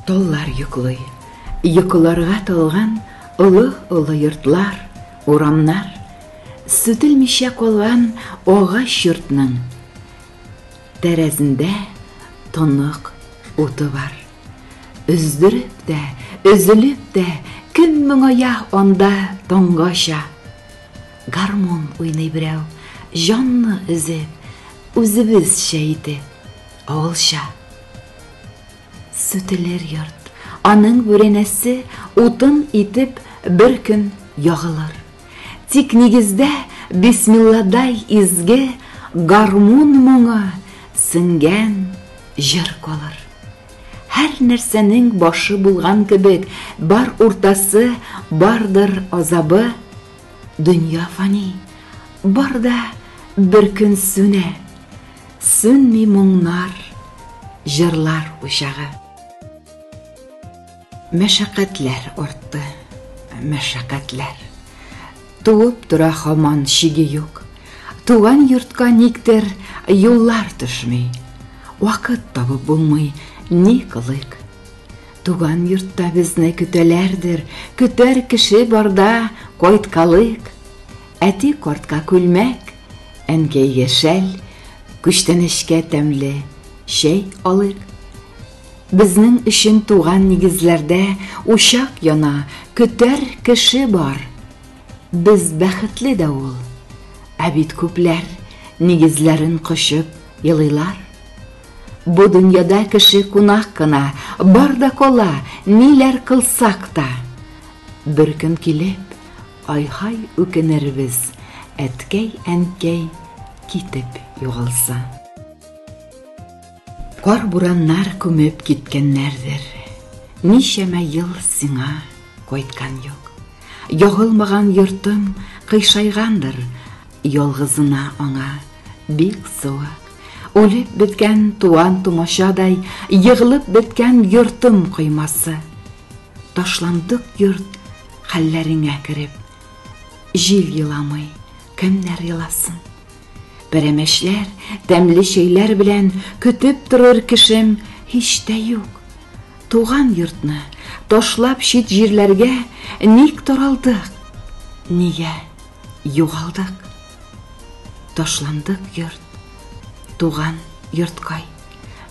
Таллар йоклый. Йокыларга талган олы-олы йортлар, урамнар, сүтелмичә калган агач йортның тәрәзендә тонык уты бар. Өздереп тә, өзелеп тә кем моңая анда таңгача. Гармун уйный берәү, җанны өзеп, үзебезчә итеп, авылча. Сүтелер йорт, аның бүрәнәсе утын итеп бер көн ягылыр. Тик нигездә бисмилладай изге гармун моңы сеңгән җыр калыр. Һәр нәрсәнең башы булган кебек, бар уртасы, бардыр азабы. Дөнья фани, бар да бер көн сүнә. Сүнми моңнар, җырлар учагы. Мәшәкатьләр артты, мәшәкатьләр. Туып тора һаман чиге юк. Туган йортка никтер юллар төшми. Вакыт табып булмый, ни кылыйк? Туган йортта безне көтәләрдер, көтәр кеше барда кайткалыйк. Әти картка күлмәк, әнкәйгә шәл, күчтәнәчкә тәмле чәй алыйк. Безнең өчен туган нигезләрдә учак яна, көтәр кеше бар. Без бәхетле дә ул. Ә бит күпләр нигезләрен кочып елыйлар. Бу дөньяда кеше кунак кына, бар да кала, ниләр кылсак та. Бер көн килеп, ай-һай үкенербез, әткәй-әнкәй китеп югалса. Кар-бураннар күмеп киткәннәрдер. Ничәмә ел сиңа кайткан юк. Ягылмаган йортым кыйшайгандыр, ялгызына аңа бик суык. Үлеп беткән туган тумачадай егылып беткән йортым коймасы. Ташландык йорт хәлләреңә кереп, җил еламый, кемнәр еласын? Пәрәмәчләр, тәмле чәйләр белән көтеп торыр кешем һич тә юк. Туган йортны ташлап чит җирләргә ник таралдык? Нигә югалдык? Ташландык йорт, туган йорткай.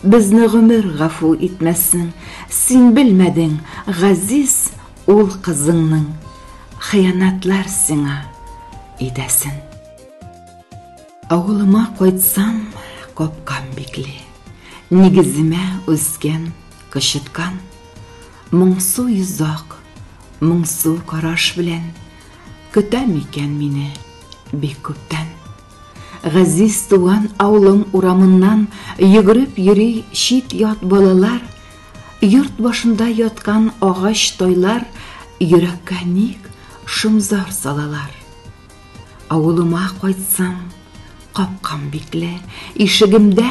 Безне гомер гафу итмәссең, син белмәдең, газиз ул кызыңның хыянәтләр сиңа итәсен. Авылыма кайтсам, капкам бикле. Нигеземә үскән кычыткан. Моңсу йозак, моңсу караш белән көтә микән мине бик күптән. Газиз туган авылым урамыннан йөгереп йөри чит-ят балалар, йорт башында яткан агач тайлар йөрәккә ник шомзар салалар. Авылыма кайтсам, капкам бикле, ишегемдә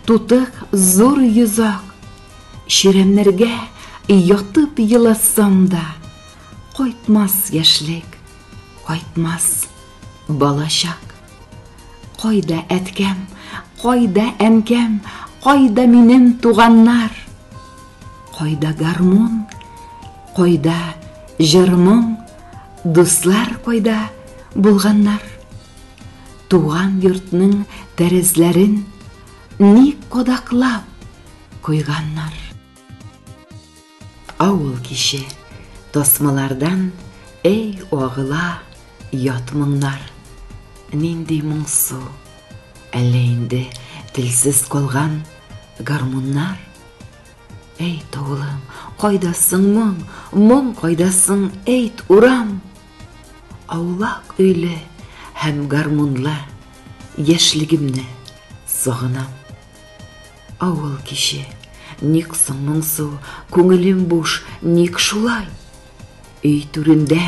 тутык зур йозак. Чирәмнәргә ятып еласам да, кайтмас яшьлек, кайтмас балачак. Кайда әткәм, кайда әнкәм, кайда минем туганнар? Кайда гармун, кайда җыр-моң, дуслар кайда булганнар? Туган йортның тәрәзләрен ник кадаклап куйганнар? Авыл киче тасмалардан эй агыла ят моңнар. Нинди моңсу, әллә инде телсез калган гармуннар? Әйт, авылым, кайдасың моң, моң кайдасың, әйт, урам? Аулак өйле һәм гармунлы яшьлегемне сагынам. Авыл киче, ник соң моңсу, күңелем буш, ник шулай? Өй түрендә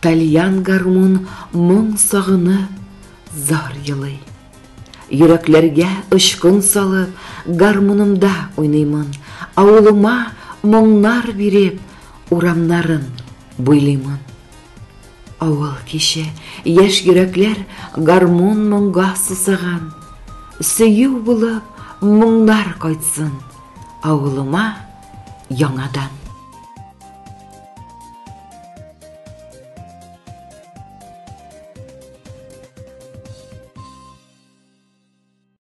тальян гармун моң сагынып зар елый. Йөрәкләргә очкын салып, гармунымда уйныймын, авылыма моңнар биреп, урамнарын буйлыймын. Авыл киче, яшь йөрәкләр гармун моңга сусаган. Сөю булып моңнар кайтсын авылыма яңадан.